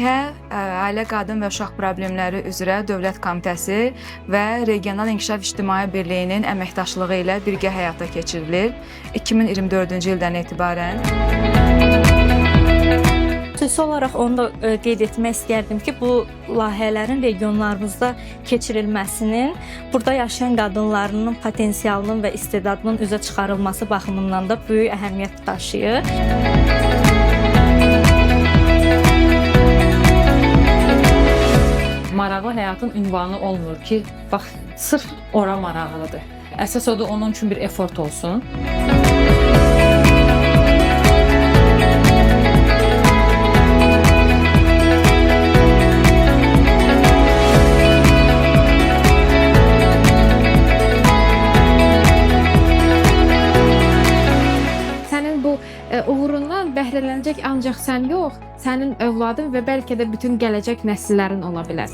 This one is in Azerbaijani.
Layihə Ailə, Qadın və Uşaq Problemləri üzrə Dövlət Komitəsi və Regional İnkişaf İctimai Birliyinin əməkdaşlığı ilə birgə həyata keçirilir 2024-cü ildən etibarən. Xüsusi olaraq onu da qeyd etmək istərdim ki, bu layihələrin regionlarımızda keçirilməsinin burada yaşayan qadınlarının potensialının və istedadının üzə çıxarılması baxımından da böyük əhəmiyyət daşıyır. Maraqlı həyatın ünvanı olmur ki, bax sırf ora maraqlıdır. Əsas odur onun üçün bir effort olsun. Sənin bu uğurundan bəhrələnəcək ancaq sən yox, sənin övladın və bəlkə də bütün gələcək nəsillərin ola bilər.